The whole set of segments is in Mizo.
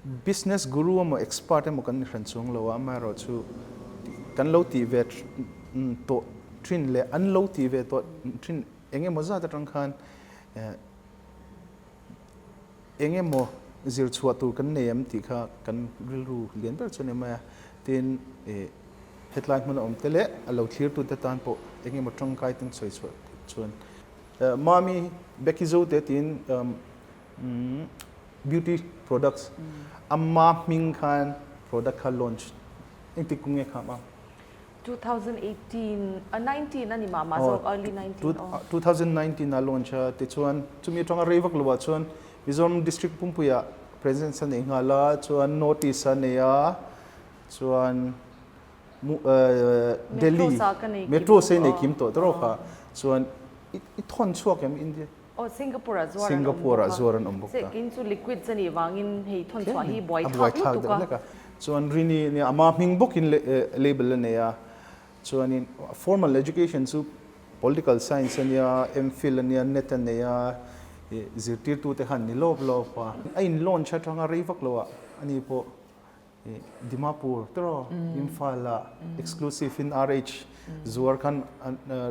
Business guru emaw expert emaw kan ni hran chuang lo a, amaherawhchu kan lo tih ve tawh thin leh an lo tih ve tawh thin eng emaw zat atang khan eng emaw zir chhuah tur kan nei em tih kha kan rilru lian ber chu a ni mai a. Tin, hetlai hmuna awm te leh a lo thlirtute tan pawh eng emaw tangkai ten sawi chhuah chuan Mami Becky Zote tiin Beauty products amma hming khan product kha launch engtik kum nge kha ma? 2018 a 19 a ni mah mah zawk early 19 aw. 2019 a launch a tichuan chumi atanga rei vak lo ah chuan Mizoram district pumpui ah presence a nei nghal a chuan North East a nei a chuan Delhi Metro se nei kim tawh tawh kha chuan i thawn chhuak em India Aw Singapore ah zuar an awm bawk a. Zuar an awm bawk ta. Kin chu liquids a nih vangin hei thawn chhuah hi buai thlak lutuk a. Chuan Rini nia ama hming bawkin label a nei a. Chuanin formal education chu political science a nia, MPhil a nia, net a nei a, zirtirtute khan ni lawp lawp a. A in launch atanga rei vak lo ah ani pawh Dimapur teraw Imphal ah exclusive in RH zuar khan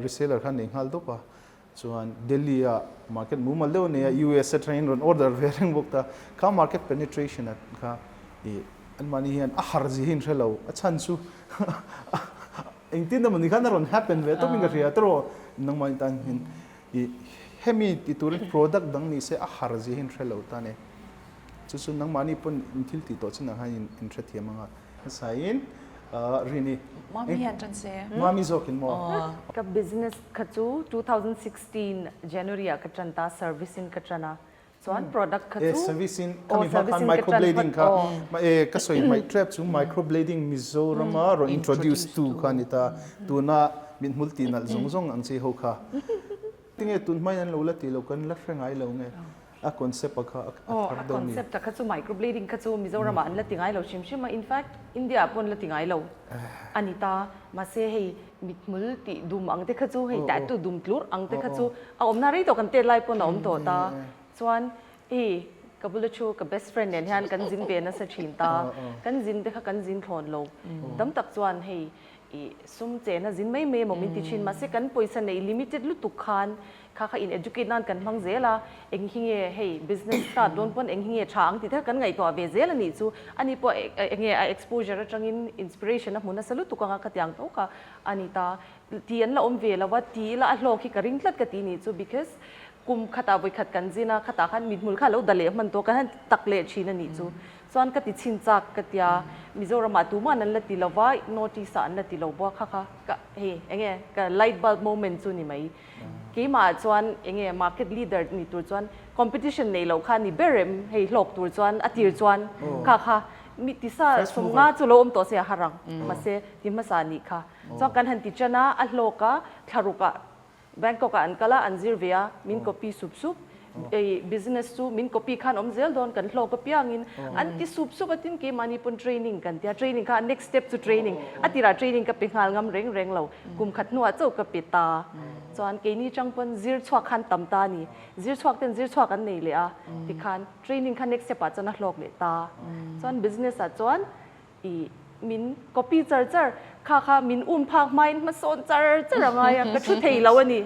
reseller khan nei nghal dawp a. Chuan Delhi ah market mumal deuh a nei a, US atangin rawn order ve reng bawk ta. Kha market penetration a kha ih anmahni hian a har zia hi an hre lo. A chhan chu engtin emawni khan a rawn happen ve tawpin ka hria tawrh nangmahni tan hian ih hemi ti turin product dang ni se a har zia hi an hre lo ta a ni. Chu chu nangmahni pawn in thil tih tawh chinah khan in hrethiam ang a. Hmasain Rini. Mami hian tan se. Mami zawkin maw? Ka business kha chu 2016 January ah ka tan ta, service in ka tan a. Chuan product kha chu. Service in khami hma khan microblading kha ka sawi hmaih trep chu microblading Mizoram a rawn introduce tu kha a ni ta. Tuna mithmul tih nalh zawng zawng ang chi ho kha. Tinge tun hmain an lo la tih lo kan la hre ngai lo nge. A concept a kha a thar deuh a ni. A concept a kha chu microblading kha chu Mizoram ah an la ti ngai lo hrim hrim a, in fact India ah pawh an la ti ngai lo a ni ta. Mahse hei mithmul tih dum ang te kha chu hei tattoo dum tlur ang te kha chu a awmna rei tawh kan tet lai pawn a awm tawh ta. Chuan hei ka bula thu ka best friend nen hian kan zin ve nasa thin ta. Kan zin te kha kan zin thlawn lo. Tam tak chuan hei ih sum chena zin mai mai emaw min ti thin. Mahse kan pawisa neih limited lutuk khan Kha kha in educate nan kan hmang zel a, eng hi nge hei business start dawn pawn eng hi nge tha ang tih te kha kan ngaihtuah ve zel a nih chu. Ani pawh eng nge a exposure atangin inspiration a hmu nasa lutuk anga khatiang tho kha a ni ta. Ti an la awm ve lo a, ti ila a hlawk hi ka ring tlat ka ti nih chu because kum khatah vawikhat kan zin a, khatah khan mithmul kha a lo da leh hman tawh a, kan han ti tak leh thin a nih chu. Chuan ka ti chhin chak ka tia, Mizoramah tuma'n an la ti lo va, North East ah an la ti lo bawk kha kha ka hei eng nge ka light bulb moment chu ni mai. Keimah chuan eng nge market leader ni tur chuan competition nei loh kha ni ber em hei hlawk tur chuan a tir chuan kha kha mi tisa sawmnga chu lo awm tawh se a har ang mahse ti hmasa nih kha chuan kan han ti tan a a hlawk a thlaruk ah Bangkok ah an kal a an zir ve a min copy sup sup ei business chu min copy khan awm zel dawn kan hlawk apiangin an ti sup sup a tin keimahni pawn training kan tia training kha next step chu training a tirah training ka pe nghal ngam reng reng lo kum khat hnuah chauh ka pe ta chuan keini chang pawn zir chhuak khan tam ta a ni zir chhuak ten zir chhuak an nei leh a tikhan training kha next step ah chuan a hlawk leh ta chuan business ah chuan I min copy char char, kha kha min um phak hmain hmasawn char char a ngai a, ka thu thei lo a ni.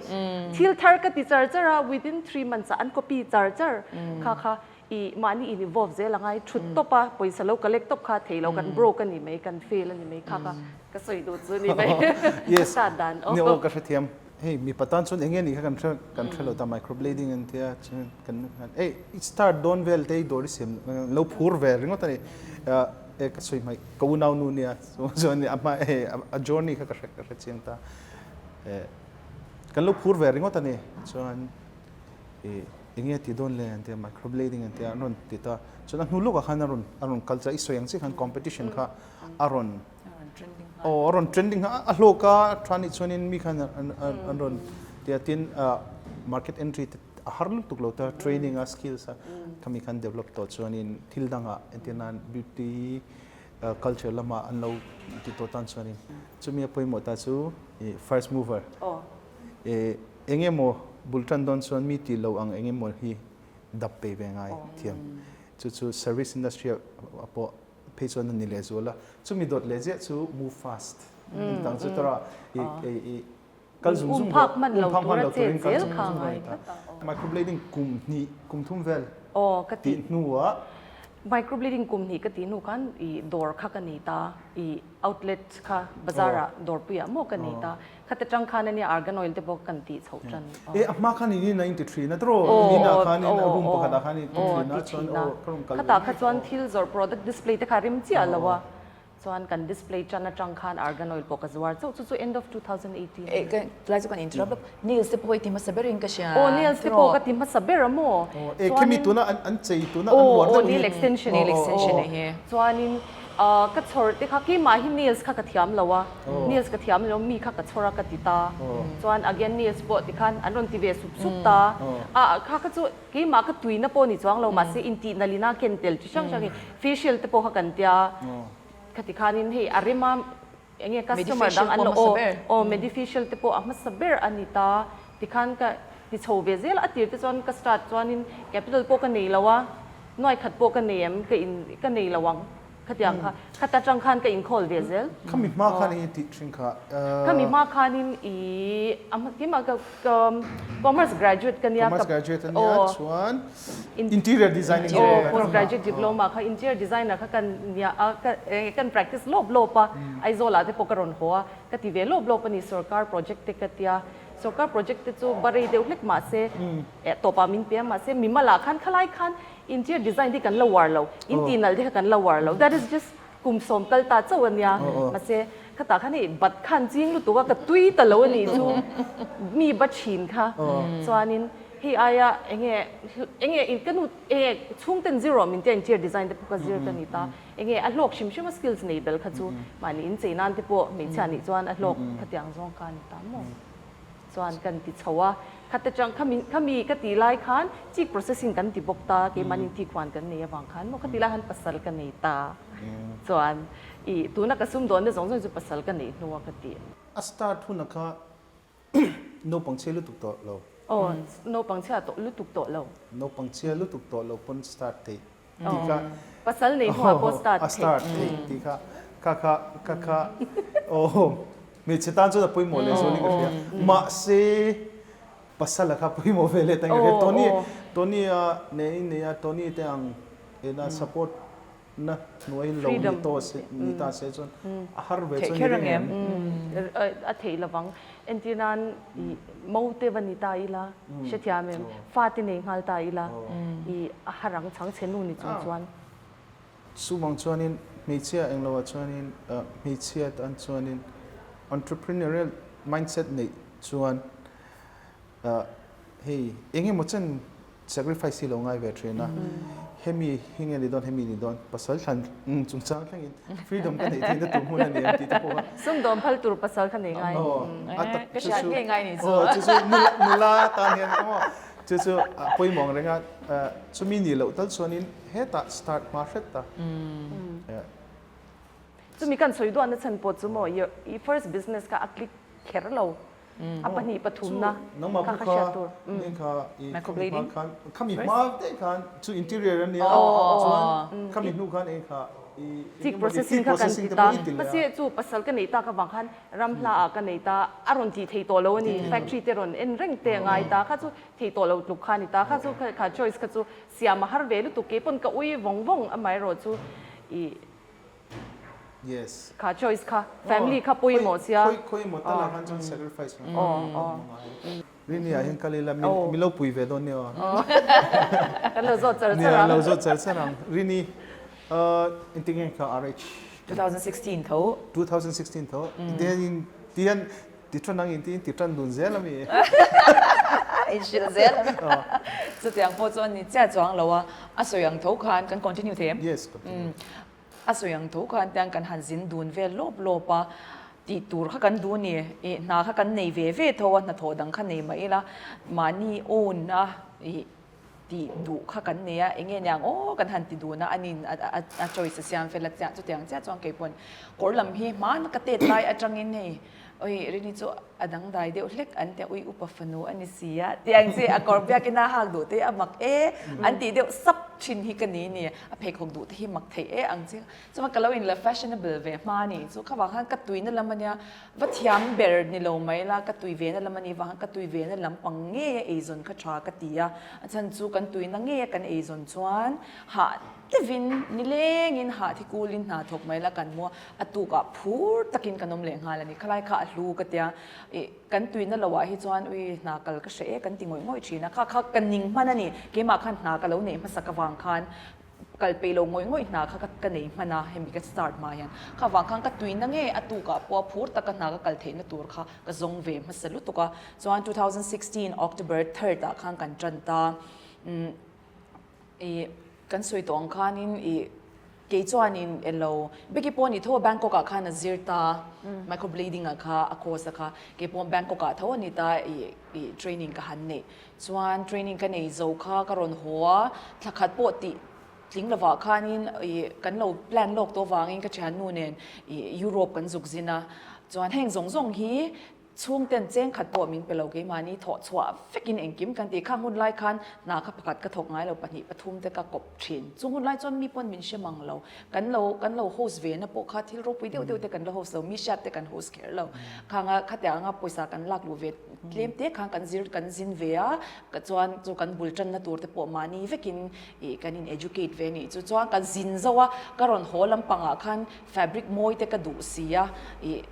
Thil thar ka ti char char a, within 3 months ah an copy char char. Kha kha i mahni in evolve zel a ngai, thut tawp a, pawisa lo collect tawp kha thei lo, kan broke a ni mai, kan fail a ni mai, kha kha ka sawi duh chu ni mai. Yes, ni aw ka hrethiam. Hei mipa tan chuan enge nih kha kan hre kan hre lo ta microblading an tia chuan kan han ei i start dawn vel te i dawr i siam lo phur ve ringawt a ni e ka sawi hmaih ka unau nu nia chuan a hma hei a journey kha ka hre ka hre chiang ta e kan lo phur ve ringawt a ni chuan i enge ti dawn le an tia microblading an tia an rawn ti ta chuan a hnu lawkah khan a rawn a rawn kal cha i sawi ang chiah khan competition kha a rawn Aw a rawn trending a a hlawk a tha nih chuanin mi khan an rawn tia tin market entry te a har lutuk lo ta training a skills a khami khan develop tawh chuanin thil dangah entir nan beauty culture lamah an lo ti tawh tan chuanin chumi a pawimawh ta chu first mover eng emaw bul tan dawn chuan mi tih loh ang eng emaw hi dap pe ve ngai thiam. Chu chu service industry ah pawh phei chuan a ni lehzual a. Chumi dawt leh ziah chu move fast an tang chu tawrh a, i kal zung zung rawh, um phak hman lo turin kal zung zung rawh a ni ta. Microblading kum hnih, kum thum vel tih hnuah. Microblading kum hnih ka tih hnu khan i dawr kha ka nei ta, i outlet kha bazar ah dawrpuiah maw ka nei ta. Khata tang khan ania argan oil te pawh kan tih chhoh tan. E a hma khan in in ti thin a tiraw? In inah khan in room pakhat ah khan in ti thin a chuan aw ka rawn kal ve Khatah kha chuan thil zawrh product display te kha rem chiah lo a, chuan kan display tan atang khan argan oil pawh ka zuar chauh chu chu end of 2018 E ka tlai chu kan interrupt lawk nails te pawh i ti hmasa ber in ka hria Aw nails te pawh ka ti hmasa ber a maw? E khemi tuna an chei tuna an uar deuh hi nail extension nail extension hi Chuanin ka chhawr te kha keimah hi nails kha ka thiam lo a, nails ka thiam lo mi kha ka chhawr a ka ti ta, chuan again nails pawh tikhan an rawn ti ve sup sup ta, ah kha kha chu keimah ka tuina pawh ni chuang lo mahse intih nalina ken tel chi hrang hrang hi facial te pawh kha kan tia khati khanin hei a rema eng nge customer dang an lo aw aw medifacial te pawh a hmasa ber a ni ta tikhan ka ti chho ve zel a, a tir te chuan ka start chuanin capital pawh ka nei lo a, nuai khat pawh ka nei em ka in ka nei lo ang khatiang kha khata tang khan ka inkhawl ve zel. Khami hma khan eng tih thin kha? Khami hma khanin i a hma keimah ka ka commerce graduate ka nia Commerce graduate a nia chuan interior designing aw post graduate diploma kha interior designer kha kan nia a ka eng kan practice lawp lawp a Aizawl ah te pawh ka rawn haw a ka ti ve lawp lawp a ni sorkar project te ka tia sorkar project te chu ba rei deuh hlek mahse Eh tawpah min pe a mahse mimal ah khan khalai khan interior design hi kan la uar lo, in tih nalh te kha kan la uar lo, that is just kum sawm kal ta chauh a nia, mahse khatah khan hei bat khan ching lutuk a ka tui ta lo a nih chu mi ba thin kha chuanin hei aia enge enge ka nu enge chhungten zir rawh min tia interior design te pawh ka zir ka ni ta, enge a hlawk hrim hrim a skills nei bel kha chu mahni inchei nan te pawh hmeichhia nih chuan a hlawk khatiang zawng kha a ni ta maw. Chuan kan ti chho a, khata chang khami khami ka tih lai khan cheek processing kan ti bawk ta, keimahni teak huan kan nei avang khan maw ka tih lai khan pasal ka nei ta. Chuan ih tuna ka sumdawnna zawng zawng chu pasal ka neih hnua ka ti. A start hunah kha naupang chhia lutuk tawh lo. Aw, naupang chhia tawh lutuk tawh lo. Naupang chhia lutuk tawh lo pawn start theih. Tih kha Pasal nei hnuah pawh start theih. A start theih tih kha kha kha kha kha aw hmeichhe tan chuan a pawimawh leh zualin ka hria. Mahse pasal a kha pawimawh ve leh tang ka hria. Tony Tony a nei nei a Tony te ang ena support na hnuai lo ni tawh se ni ta se chuan a har ve chuan i ring em? A theih lovang. Entir nan i mo te va ni ta ila, hrethiam em? Fa te nei nghal ta ila, i a harang chang chhe nu ni chung chuan. Chuvang chuanin hmeichhia eng loah chuanin hmeichhia tan chuanin entrepreneurial mindset neih chuan hei eng emaw chen Sacrifice hi lo ngai ve thin a, hemi hi nge ni dawn, hemi ni dawn, pasal thlan chungchang thlengin freedom ka neih theihna tur hmun a ni em tih te pawh kha. Sumdawm phal tur pasal kha nei ngai. Aw, a tak chu chu. Ka hriat ngei ngai ni chu. Aw, chu chu nula tan hian maw, chu chu a pawimawh ang reng a, chumi nih loh tal chuanin hetah start hma hret ta. Chumi kan sawi duahna chhan pawh chu maw, i first business kha a click kher lo. A pahnih pathumna kha kha hriat tur. Microblading khami hma te khan chu interior a nia chuan khami hnu khan eng kha Teak processing kha kan ti ta mahse chu pasal ka neih tak avang khan ram hla ah ka nei ta a rawn tih thei tawh lo a ni factory te rawn en reng te a ngai ta kha chu thei tawh lo tluk kha a ni ta kha chu kha choice kha chu siam a har ve lutuk keipawn ka ui vawng vawng amaherawh chu ih Yes. Kha choice kha family kha pawimawh sia. Khawi khawi maw tal ah khan chuan sacrifice reng a ngai. Rini ah hian kal ila min lo pui ve dawn nia aw. Kan lo zawt char char ang. Nia lo zawt char char ang. Rini engtin nge kha RH? 2016 tho. 2016 tho. Tihian tihian ti tan ang in tiin ti tan dun zel ami. In hrilh zel ami. Chutiang pawh chuan ni chiah chuang lo a, a sawi ang tho khan kan continue thei em? Yes, continue. A sawi ang tho khan tiang kan han zin dun vel lawp lawp a, tih tur kha kan duh ni, ih hna kha kan nei ve ve tho a, hnathawh dang kha nei mah ila mahni own a ih tih duh kha kan nei a, enge niang aw kan han ti dun a, anin a choice a siam fel a chiah chutiang chiah chuan keipawn kawr lam hi hmaan ka tet lai atangin hei oi Rini chu a dangdai deuh hlek an tia ui upa fanu a ni si a tih ang chi a kawr biakina hak duh te a mak e an tih deuh sap. thin hi ka ni ni. A pheikhawk duh te hi mak theih e ang che. Chuan ka lo in la fashionable ve hma a nih chu. Kha vang khan ka tuina lam a nia, va thiam ber ni lo mai la, ka tui ve na lam a nih vang khan ka tui ve na lam pang ngei a eizawn kha tha ka ti a. A chhan chu kan tuina ngei a kan eizawn chuan hah deuhin nilengin hah thi kulin hna thawk mai la kan hmu a, a tukah phur takin kan awm leh nghal a ni. Khalai kha a hlu ka tia. Ih kan tuina lo ah hi chuan ui hna kal ka hreh e kan ti ngawih ngawih thin a, kha kha ka ning hman a ni. Keimah khan hna ka lo neih hmasak avang khan kal peih lo ngawih ngawih hna kha ka nei hman a, hemi ka start hma hian. Kha vang khan ka tuina nge a tukah pawh a phur taka hna ka kal theihna tur kha ka zawng ve hmasa lutuk a. Chuan 2016 October third ah khan kan tan ta. Umm ih kan sawi tawh ang khanin ih kei chuanin elo Becky pawh ni tho a Bangkok ah khan a zir ta microblading ah kha a course a kha kei pawh Bangkok ah tho a ni ta ih ih training ka han neih. Chuan training ka nei zo kha ka rawn haw a, thla khat pawh tih tling lovah khanin ih kan lo plan lawk tawh avangin ka thiannu nen ih Europe kan zuk zin a. Chuan heng zawng zawng hi chhungten cheng khat pawh min pe lo keimahni thawh chhuah vekin engkim kan ti. Khang hun lai khan hna kha pakhat ka thawk ngai lo pahnih pathum te ka kawp thin. Chung hun lai chuan mi pawn min hre mang lo. Kan lo kan lo host ve na pawh kha thil ropui deuh deuh te kan la host lo, mi hriat te kan host kher lo. Khanga khatianga pawisa kan lak luh ve Tlem te khan kan zir kan zin ve a, ka chuan chu kan bul tanna tur te pawh mahni vekin ih kan in educate ve a nih chu. Chuan ka zin zo a, ka rawn haw lampangah khan fabric mawi te ka duh si a, ih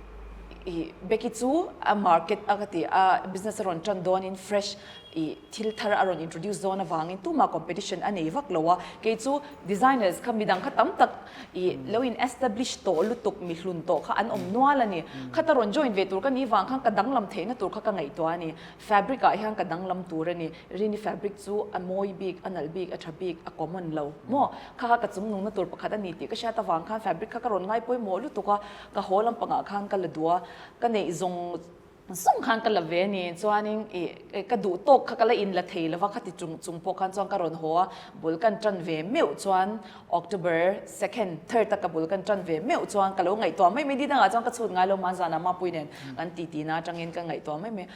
ih Becky chu a market a ka ti a, business a rawn tan dawnin fresh ih thil thar a rawn introduce dawn avangin tumah competition a nei vak lo a, kei chu designers kha midang kha tam tak ih lo in establish tawh lutuk mi hlun tawh kha an awm nual a ni. Khata rawn join ve tur ka nih vang khan ka danglam theihna tur kha ka ngaihtuah a ni. Fabric ah hian ka danglam tur a ni. Rini fabric chu a mawi bik, a nalh bik, a tha bik, a common lo maw? Kha kha ka chung nungna tur pakhat a ni tih ka hriat avang khan fabric kha ka rawn ngai pawimawh lutuk a, ka haw lampangah khan ka la duh a, ka neih zawng Zawng khan ka la ve a ni. Chuanin ih ka duh tawk kha ka la in la thei lova khati chung chung pawh khan chuan ka rawn haw a, bul kan tan ve meuh chuan October second, third a ka bul kan tan ve meuh chuan ka lo ngaihtuah mai mai didangah chuan ka chhut ngai lo mahn zanah Mapui nen kan titi na atangin ka ngaihtuah mai mai.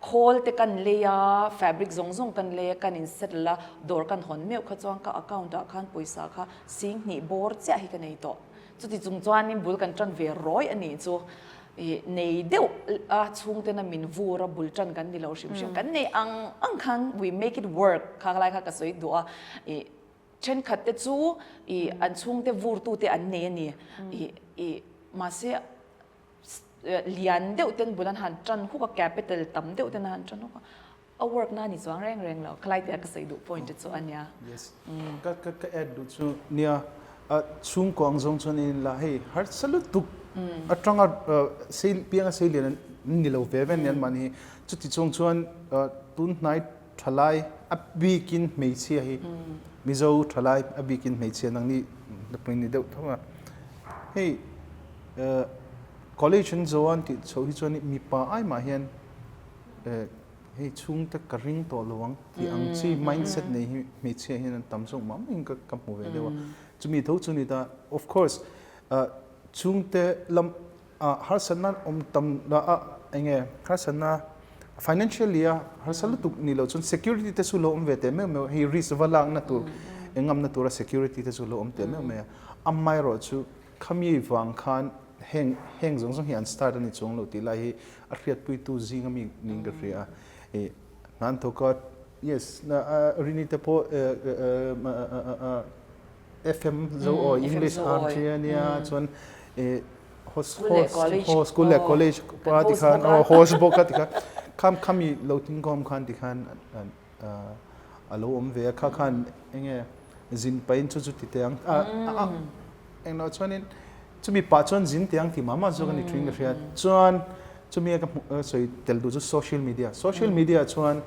Khawl te kan lei a, fabric zawng zawng kan lei a, kan in settle a, dawr kan hawn meuh kha chuan ka account ah khan pawisa kha 2000 bawr chiah hi ka nei tawh. Chuti chung chuanin bul kan tan ve rawi a nih chu. Ih nei deuh a chhungtena min vur a bul tan kan ni lo hrim hrim. Kan nei ang ang khan we make it work kha lai kha ka sawi duh a. Ih thenkhat te chu ih an chhungte vur tu te an nei a ni. Ih ih mahse lian deuh ten bul an han tan huk a capital tam deuh ten an han tan huk a. A work na ni chuang reng reng lo. Khalai tia ka sawi duh point te chu a nia. Yes. Ka ka ka add duh chu nia a chhungkaw ang zawng chuan in la hei harsa lutuk atanga sei pianga sei lian an ni lo ve ve anian mahni hi chuti chung chuan tun hnai thalai a bikin hmeichhia hi Mizo thalai a bikin hmeichhia nangni nupui ni deuh tho a hei college an zo an tih chhoh hi chuan mipa ai mah hian Hei chhungte ka ring tawh lo ang tih ang chi mindset nei hi hmeichhia hian an tam zawk mah maiin ka ka hmu ve deuh a. Chumi tho chu ni ta, of course chhungte lam ah harsatna awm tam a eng nge harsatna financially a harsa lutuk ni lo chuan security te chu lo awm ve teh meuh meuh hei risk va lakna tur engamna tura security te chu lo awm teh meuh mai a. Amaherawhchu khami vang khan heng heng zawng zawng hi an start a ni chuang lo tih lai hi a hriatpuitu zinga mi niin ka hria a, ih hnan thawk a yes Rini te pawh FM zo awi English khan hria ania chuan ih host host school leh college pa ti khan aw host bawk a ti khan kham khami lo tingkhawm khan ti khan a lo awm ve a kha khan eng nge zin pahin chu chu ti teh ang englo chuanin chumi pah chuan zin teh ang tih mah mah zawk a ni thin ka hria chuan chumi a ka hmuh sawi tel duh chu social media social media chuan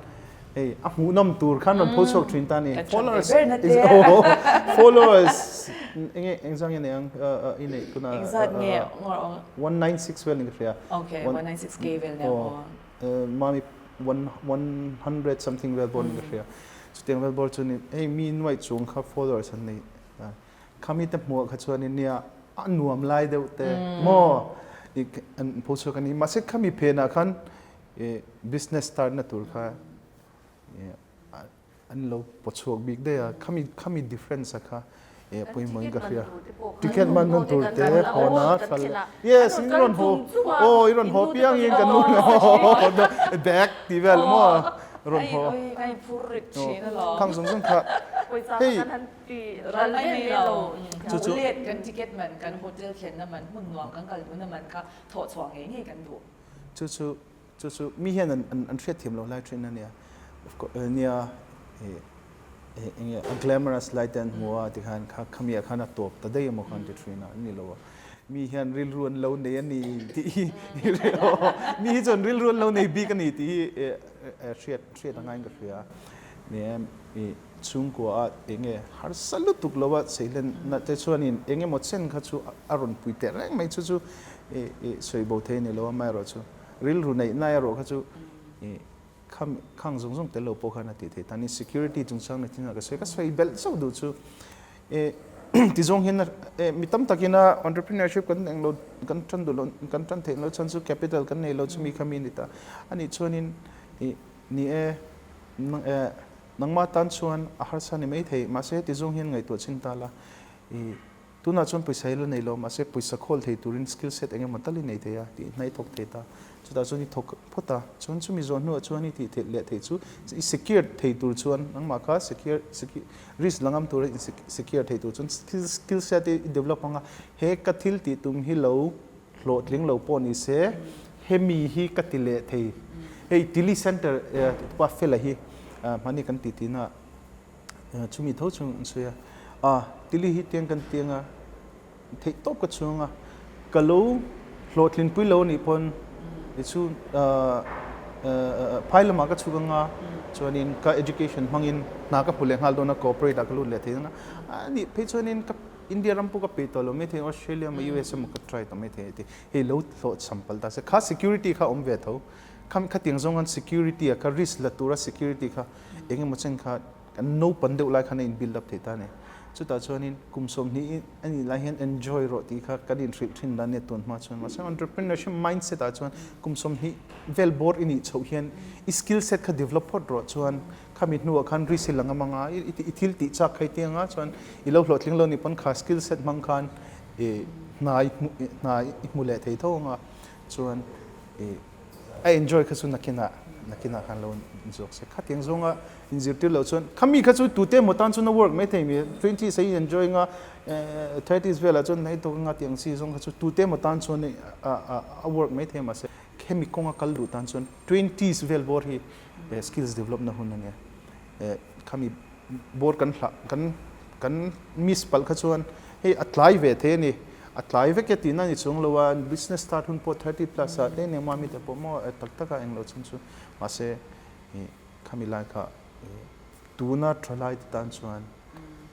hei a hmuhnawm tur khan rawn pho chhuak thin ta a ni followers followers eng nge engzah nge nei ang i neih tunah 196 vel ni ka hria okay 196k vel nia Mami 100 something vel bawr ni ka hria. Chutiang vel bawr chu ni hei mi nuaih chung kha followers an nei. Khami te hmuah kha chuan in nia a nuam lai deuh te maw an pho chhuak a ni. Mahse khami phenah khan business start na tur kha. An lo pawt chhuak bik daih a, khami khami difference a kha eh pawimawh in ka hria. Ticket man nawn tur te hawn a thal yes in rawn haw aw i rawn haw piang in kan nu bag tih vel maw rawn haw khang zawng zawng kha hei chu chu kan ticket man kan hotel thlenna man hmun nuam kan kal duhna man kha thawh chhuah ngei ngei kan duh. Chu chu Chu chu mi hian an hriatthiam lo lai thin a nia. Nia enge a glamorous lai te an hmu a tikhan kha khami ah khan a tawp ta daih emaw khan ti thin a, an ni lo a. Mi hian rilru an lo nei a ni tih hi mi hi chuan rilru an lo nei bik a ni tih hi hriat hriat a ngaiin ka hria. Nia chhungkua ah enge harsa lutuk lo a seilenna te chuanin eng emaw chen kha chu a rawn pui teh reng mai chu chu sawi bo thei a ni lo a, amaherawhchu Rilru neihna erawh kha chu kham khang zawng zawng tel lo pawh khan a tih theih tan security chungchang ni thin a ka sawi ka sawi belh zauh duh chu ti zawng hian mi tam takin a entrepreneurship kan eng lo kan tan duh lo kan tan theih loh chhan chu capital kan nei lo chumi khami a ni ta a nih chuanin ni e nangmah tan chuan a harsa ni maithei mahse ti zawng hian ngaihtuah chin ta la Tunah chuan pawisa hi la nei lo, mahse pawisa khawl thei turin skill set eng emaw tal i nei thei a, tih hna i thawk thei ta. Chutah chuan i thawk phawt a, chuan chumi zawh hnuah chuan i tih theih leh theih chu i secure thei tur chuan nangmah kha secure risk la ngam tura in secure thei tur chuan skill set i develop ang a, he ka thil tih tum hi lo hlawhtling lo pawh ni se hemi hi ka ti leh thei. Hei Tili Centre pa Fela hi hmani kan tih tihna Chumi tho chu an sawi a, a tili hi tiang kan tiang a, theih tawp ka chhung a, ka lo hlawhtlinpui lo anih pawn i chu phai lamah ka chhuk anga chuanin ka education hmangin hna ka hmu leh nghal dawn a, corporate ah ka lut leh thei ang a, anih phei chuanin ka India ram pawh ka peih tawh lo maithei Australia emaw US emaw ka try tawh maithei a ti, hei lo hlawhchham palh ta se, kha security kha awm ve tho, khatiang zawng khan security a kha risk la tura security kha eng emaw chen kha kan naupan deuh lai khan a in build up thei ta a ni. Chutah chuanin kum 20 a nih lai hian enjoy rawh tih kha kan inhrilh thin dan nia tun hma chuan mahse entrepreneurship mindset ah chuan kum 20 vel bawr i nih chhoh hian i skill set kha develop phawt rawh chuan khami hnuah khan risk i la ngam anga i thil tih chak kha i ti anga chuan i lo hlawhtling lo nih pawn kha skill set hmang khan i hna hna i hmu leh thei tho anga chuan i A enjoy kha chu nakinah nakinah khan lo zawk se. Khatiang zawnga inzirtir loh chuan khami kha chu tute emaw tan chuan a work mai thei mi. Twenties a i enjoy anga thirties velah chuan hei tawk anga tiang chi zawng kha chu tute emaw tan chuan a work mai thei mahse hemi kawnga kal duh tan chuan twenties vel bawr hi skills develop na hun a nia. Khami bawr kan hlah kan kan miss palh kha chuan hei a tlai ve thei a ni. A tlai vek e tihna a ni chuang lo a, business start hun pawh 30 plus ah te nia mami te pawh maw tak tak a englo chhung chu mahse ih khami lai kha ih tuna tha lai te tan chuan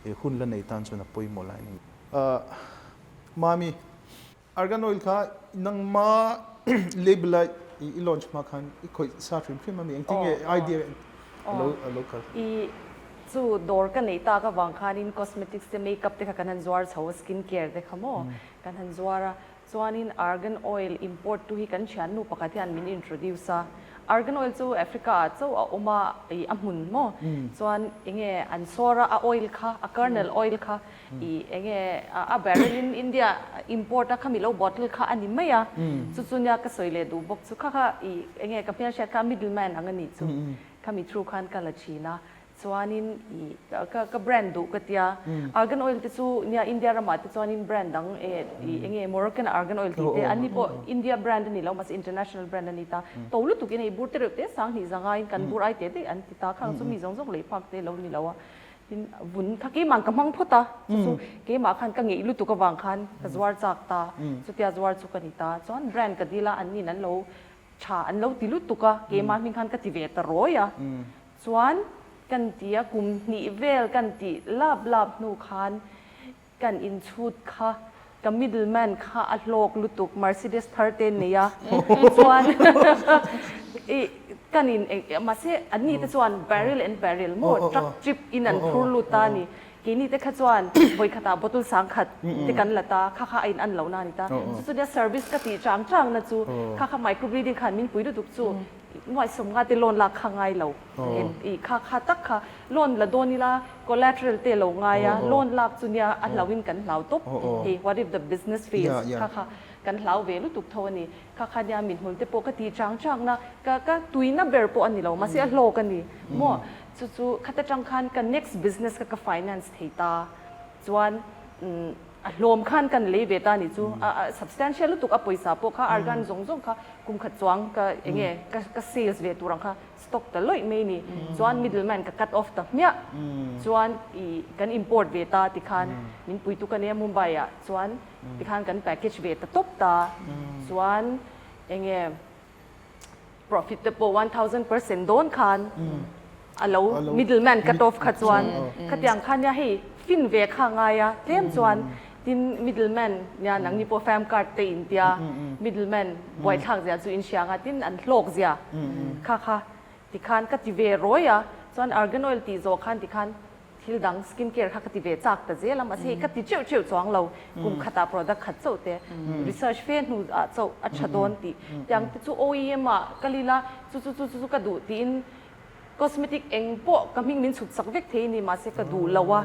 ih hun la nei tan chuan a pawimawh lai a ni. Mami, argan oil kha nangma label a i launch hma khan i khawih sa hrim hrim a mi engtin nge idea a lo a lo kal? I chu dawr ka neih tak avang khanin cosmetics te makeup te kha kan han zuar chho a skin care te kha maw kan han zuar a chuanin argan oil import tu hi kan thiannu pakhat hian min introduce a argan oil chu Africa ah chauh a awm a ih a hmun maw chuan enge an sawr a a oil kha a kernel oil kha ih enge a barrel in India import a khami lo bottle kha a ni mai a chu chu nia ka sawi leh duh bawk chu kha kha ih enge ka hmelhriat kha middle man ang a nih chu. Khami through khan ka la thin a, chuanin ih ka ka brand duh ka tia, argan oil te chu nia India ramah te chuanin brand dang eh ih enge Moroccan argan oil tih te an ni pawh India brand a ni lo mahse international brand a ni ta, to lutuk in hei bur te reuh te sang hnih zanga in kan bur ai teh daih an ti ta, khang chu mi zawng zawng lei phak te lo ni lo a, tin vun kha keimah ka hmang phawt a, chu chu keimah khan ka ngeih lutuk avang khan ka zuar chak ta, chutia zuar chu ka ni ta, chuan brand ka dil a an nin an lo Tha an lo ti lutuk a, keimah hming khan ka ti ve ta rawi a. Chuan kan ti a, kum hnih vel kan tih lap lap hnu khan kan inchhut kha ka middle man kha a hlawk lutuk, Mercedes thar te nei a. Chuan i kan in mahse an ni te chuan barrel and barrel maw truck trip in an phur lut ta a ni. Keini te kha chuan vawikhatah bottle sangkhat te kan la ta, kha kha a in an lohna a ni ta. Chu chu nia service ka tih chang chang na chu kha kha microblading khan min pui lutuk chu. Nuaih sawmnga te loan lak kha ngai lo. I kha kha tak kha loan la dawn ila collateral te lo ngai a, loan lak chu nia a hlauhin kan hlau tawp. Hei what if the business fails kha kha kan hlau ve lutuk tho a ni. Kha kha nia mithmul te pawh ka ti chang chang na ka ka tuina ber pawh a ni lo mahse a hlawk a ni maw. Chu chu khata tang khan ka next business kha ka finance thei ta chuan A hlawm khan kan lei ve ta ni chu a substantial lutuk a pawisa pawh kha argan zawng zawng kha kum khat chuang ka enge ka ka sales ve tur ang kha stock ta lawih mai ni chuan middle man ka cut off ta hmiah chuan ih kan import ve ta tikhan min puitu ka nia Mumbai ah chuan tikhan kan package ve ta tawp ta chuan enge Profit te pawh 1000% dawn khan a lo middle man cut off kha chuan khatiang kha nia hei fin ve kha ngai a tlem chuan tin middle man nia nangni pawh fam card te in tia middle man buaithlak zia chu in hria anga tin an hlawk zia kha kha tikhan ka ti ve rawi a chuan argan oil tih zawh khan tikhan Thil dang skin care kha ka ti ve chak ta zel a, mahse hei ka ti teuh teuh chuang lo, kum khatah product khat chauh te research fe hnu ah chauh a tha dawn tih tiang te chu OEM ah ka lil a, chu chu chu chu ka duh tiin cosmetic eng pawh ka hming min chhut sak vek thei a ni mahse ka duh lo a,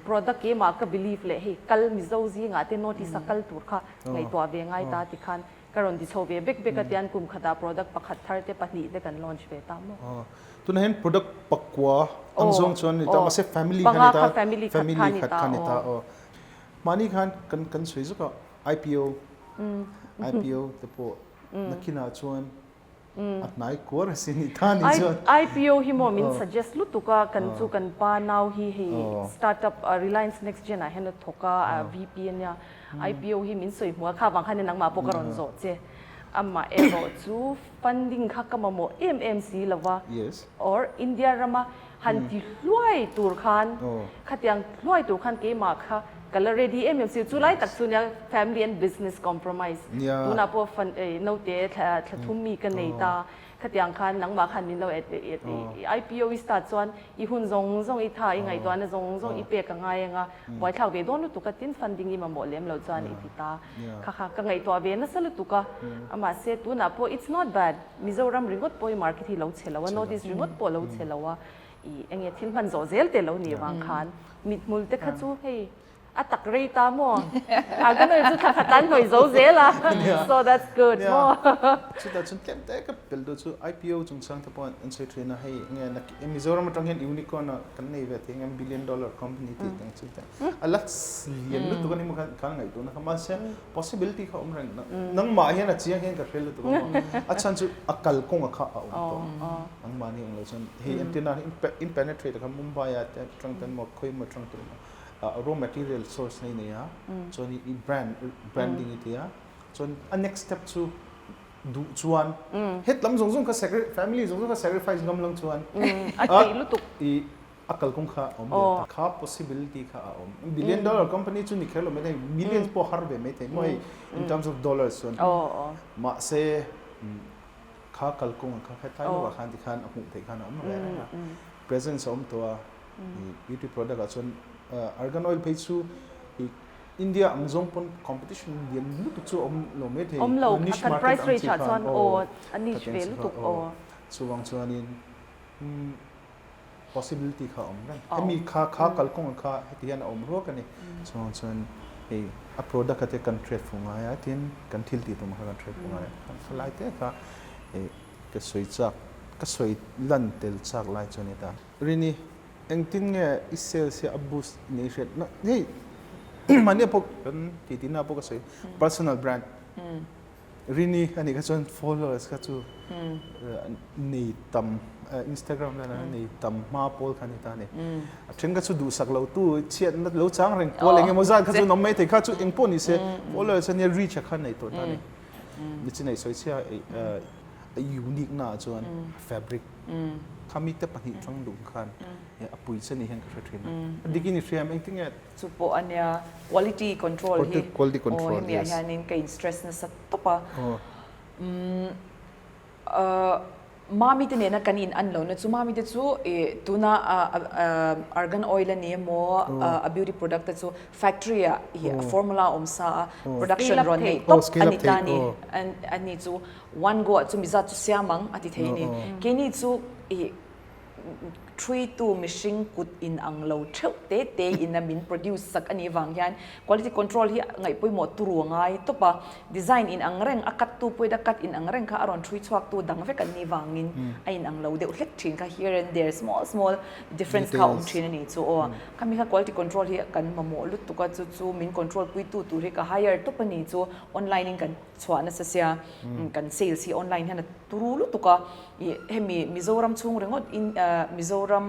product keimah ka believe leh hei kal Mizo zingah te North East a kal tur kha ngaihtuah ve ngai ta tikhan Ka rawn ti chho ve bek bek a tian kum khatah product pakhat thar te pahnih te kan launch ve ta maw? Aw, tunah hian product pakua ang zawng chuan ni ta mahse family kha ni ta, family khat kha ni ta aw. Mahni khan kan kan sawi zuk a IPO, IPO te pawh nakinah chuan a hnai kuar a si ni ta ni chuan. IPO hi maw min suggest lutuk a kan chu kan pa nau hi hei startup Reliance Next Gen ah hian a thawk a VP a nia IPO hi min sawi hmuh a kha vang khan nangmah pawh ka rawn zawh che amah erawh chu funding kha ka mamawh em em si lo va or India rama Han ti hluai tur khan, khatiang hluai tur khan keimah kha ka la ready em em si. Chu lai tak chu nia family and business compromise. Tunah pawh fan naute thla thum mi ka nei ta. Khatiang khan nangmah khan min lo IPO i start chuan i hun zawng zawng i tha i ngaihtuahna zawng zawng i pek a ngai anga buaithlak ve dawn lutuk a tin funding i mamawh lem loh chuan i ti ta. Kha kha ka ngaihtuah ve nasa lutuk a. Mahse tunah pawh it's not bad. Mizoram ringawt pawh hi market hi lo chhe lo a, North East ringawt pawh lo chhe lo a, i enge thil hman zawh zel te lo nih vang khan mithmul te kha chu hei a tak rei ta maw? A ka nuih chu thla khat an hnawih zo zel a, so that's good maw? Chutah chuan tlem te ka pel duh chu IPO chungchang te pawh an sawi thin a, hei enge Mizoram atang hian unicorn a kan nei ve thei ang billion dollar company tih te ang chi te a la lian lutuk a ni maw khan ngaihtuahna kha mahse Possibility kha awm reng nangmah hian a chiang hian ka hre lutuk a maw a chhan chu a kal kawng a kha a awm tawh nangmah ni ang lo chuan hei entir nan in penetrate kha Mumbai ah te atang ten maw khawi emaw atang ten maw raw material source nei nei a chuan i brand branding i ti a chuan a next step chu duh chuan het lam zawng zawng kha family zawng zawng kha sacrifice ngam lang chuan a theih lutuk i A kalkawng kha a awm ve ta. Kha possibility kha a awm. Billion dollar company chu ni kher lo mai thei, millions pawh har ve mai thei maw hei in terms of dollars chuan. Mahse kha kalkawng kha hetlai deuhah khan tikhan a hmuh theih khan a awm ve reng a. Presence a awm tawh a, beauty product ah chuan argan oil phei chu India ang zawng pawn competition lian lutuk chu a awm lo mai thei. Awm lo, kan price range ah chuan aw a niche ve lutuk aw. Chuvang chuanin possibility kha a awm reng. Hemi kha kha kalkawng kha heti hian a awm ruak a ni. Chuvang chuan hei a product a te kan hriat fuh ngai a, tin kan thil tih tum kha kan hriat fuh ngai a. Kha lai te kha hei ka sawi chak, ka sawi lan tel chak lai chu a ni ta. Rini, engtin nge i sales hi a boost ni i hriat? Hei mahni pawh kan titi na pawh ka sawi personal brand. Rini a nih kha chuan followers kha chu nei tam Instagram leh ah nei tam hma pawl kha a ni ta a ni. A then kha chu duhsak lo tu chhiatna lo chang reng pawl eng emaw zat kha chu an awm mai thei kha chu eng pawh ni se followers ania reach a kha nei tawh ta a ni. Nichin ei sawi chhia a unique na ah chuan fabric kha mite pahnih tang duh khan a pui che ni hian ka hre thin a. A dikin i hria em engtinge Chu pawh a nia, quality control hi aw hemi ah hianin ka in stress nasa tawp a. Umm. Mami te nena kan in an lohna chu Mami te chu ih tuna argan oil a ni emaw a beauty product te chu factory ah ih a formula a awm sa a production rawn neih tawp a ni ta a ni a ni chu one go ah chumi zat chu siam ang a ti thei a ni keini chu ih Ṭhuitu mihring kut in ang lo theuh te te in a min produce sak a nih vang hian quality control hi ngaih pawimawh turu a ngai tawp a, design in ang reng a cut tu pawhin a cut in ang reng kha a rawn ṭhui chhuak tu dang vek an nih vangin a in ang lo deuh hlek ṭhin kha here and there small small difference kha a awm ṭhin a nih chu aw. Khami kha quality control hi kan mamawh lutuk a chu chu min control pui tu tur hi ka hire tawp a nih chu online in kan chhuah nasa sia kan sales hi online hian a turu lutuk a. Ih hemi Mizoram chhung ringawt in Mizoram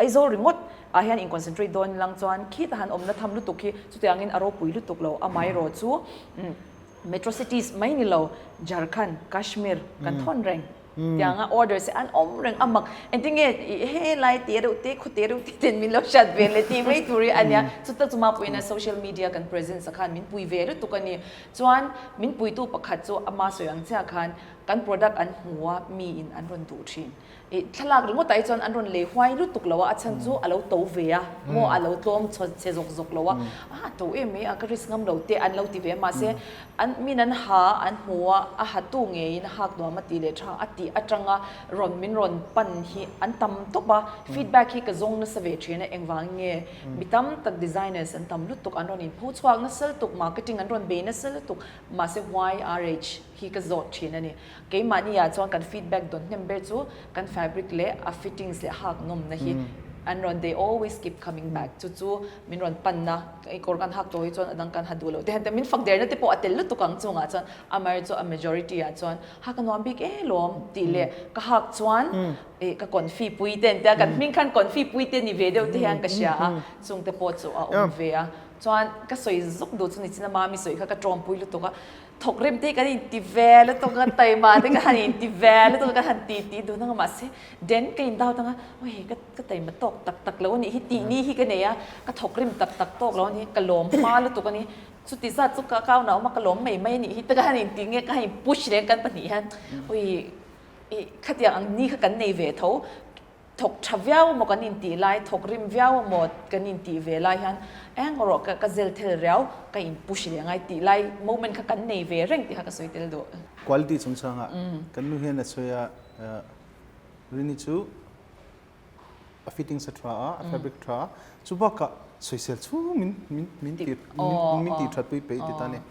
Aizawl ringawt ah hian in concentrate dawn lang chuan khita han awmna tham lutuk hi chutiangin a ropui lutuk lo amaherawh chu metro cities mai ni lo Jharkhand, Kashmir kan thawn reng tianga orders hi an awm reng a mak engtinge ih helai te reuh te khaw te reuh te ten min lo hriat ve leh tih mai tur hi a nia chuta chu mapuiin social media kan presence ah khan min pui ve lutuk a ni chuan min puitu pakhat chu ama sawi ang chiah khan Kan product an hmu a, mi in an rawn duh thin. I thlalak ringawt ah hi chuan an rawn lei huai lutuk lo a, a chhan chu a lo to ve a, maw a lo tlawm chhe zawk zawk lo a, a to em mai a, ka risk ngam lo te an lo ti ve a, mahse an min an ha an hmu a, a ha tu ngeiin a hak nuam a tih leh tha a tih atanga rawn min rawn pan hi an tam tawp a, feedback hi ka zawng nasa ve thin a, engvangin nge mi tam tak designers an tam lutuk an rawn inpho chhuak nasa lutuk, marketing an rawn bei nasa lutuk, mahse YRH. hi ka zawt thin a ni. Keimahni ah chuan kan feedback dawn hnem ber chu kan fabric leh a fittings leh hak nawmna hi an rawn they always keep coming back chu chu min rawn panna i kawr kan hak tawh hi chuan a dang kan ha duh loh te hian min fak derna te pawh a tel lutuk ang chungah chuan amaherawhchu chu a majority ah chuan hak a nuam bik e lawm tih leh ka hak chuan ih ka confi pui te an tia kan hming khan confi pui te ni ve deuh te hian ka hria a chung te pawh chu a awm ve a chuan ka sawi zuk duh chu nichina mami sawi kha ka tawmpui lutuk a Thawk rim te kan inti ve lutuk a, taima te ka han inti ve lutuk a, ka han ti ti dun anga mahse den ka in doubt anga awi hei ka taima tawk tak tak lo a nih hi tih ni hi ka nei a, ka thawk rim tak tak tawk lo a ni, ka lawm hma lutuk a ni, chuti zat chu ka kau na awm a ka lawm mai mai a nih hi te ka han inti nge ka han in push reng kan pahnih hian awi ih khatiang ang ni kha kan nei ve tho. Thawk tha viau emaw kan intih lai, thawk rim viau emaw kan intih ve lai hian eng erawh ka ka zel thel riau, ka in push leh ngai tih lai moment kha kan nei ve reng tih kha ka sawi tel duh. Quality chungchangah kan nu hian a sawi a, Rini chu a fittings a tha a, a fabric a tha a, chu bakah sawisel chhung min min min tih min tih that pui peih ti ta a ni.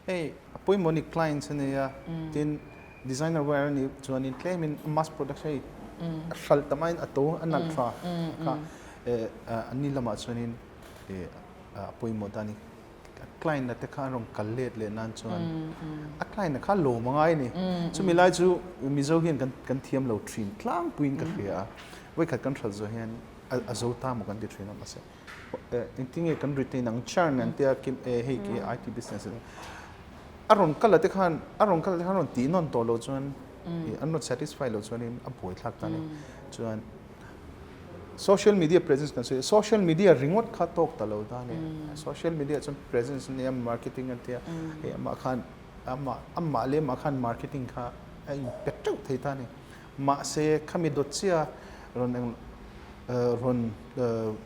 Hei a pawimawh ni clients a nei a, tin designer wear a nih chuanin tlemin mass production hei a hralh tam aiin a to a nalh tha kha an ni lamah chuanin a pawimawh ta a ni. Client a te kha an rawn kal let leh nan chuan a client a kha lawm a ngai a ni. Chumi lai chu Mizo hian kan thiam lo thin tlangpuiin ka hria a, vawikhat kan hralh zawh hian a zo ta maw kan ti thin a mahse Engtinge kan retain ang churn an tia kim e hei khi IT business a rawn kal a te khan a rawn kal a te khan rawn tih nawn tawh loh chuan an rawn satisfy loh chuanin a buai thlak ta a ni. Chuan social media presence kan sawi a social media ringawt kha tawk ta lo ta a ni. Social media chuan presence a nia marketing an tia hei amah khan amah amah leh amah khan marketing kha a inpe teuh thei ta a ni. Mahse, khami dawt chiah rawn eng rawn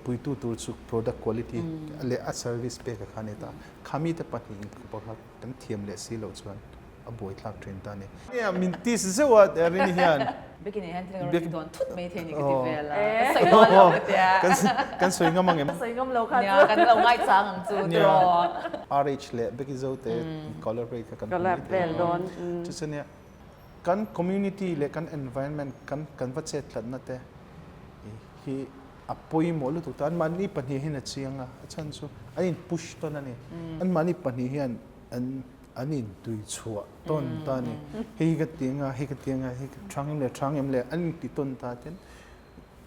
puitu tur chu product quality leh a service pek a kha a ni ta. Khami te pahnih inkawp kha kan thiam leh si loh chuan a buaithlak thin ta a ni. Nia, min tease zeuh a Rini hian. Biakin ah hian thil rawn ti dawn thut mai thei ni ka ti vel a. Ka sawi dawn lo ka tia. Kan sawi ngam ang em? Ka sawi ngam lo kha chu. Nia, kan lo ngaichang ang chu tiraw. RH leh Becky Zote collaborate kha kan hmu mai thei. Collab vel dawn. Chu chu nia. Kan community leh kan environment kan kan va chet tlatna te hi a pawimawh lutuk ta. Anmahni pahnih hian a chiang a, a chhan chu an in push tawn a ni. Anmahni pahnih hian an an in tui chhuah tawn ta a ni. Hei hi ka ti anga, hei ka ti anga, hei ka thang em leh thang em leh an in ti tawn ta ten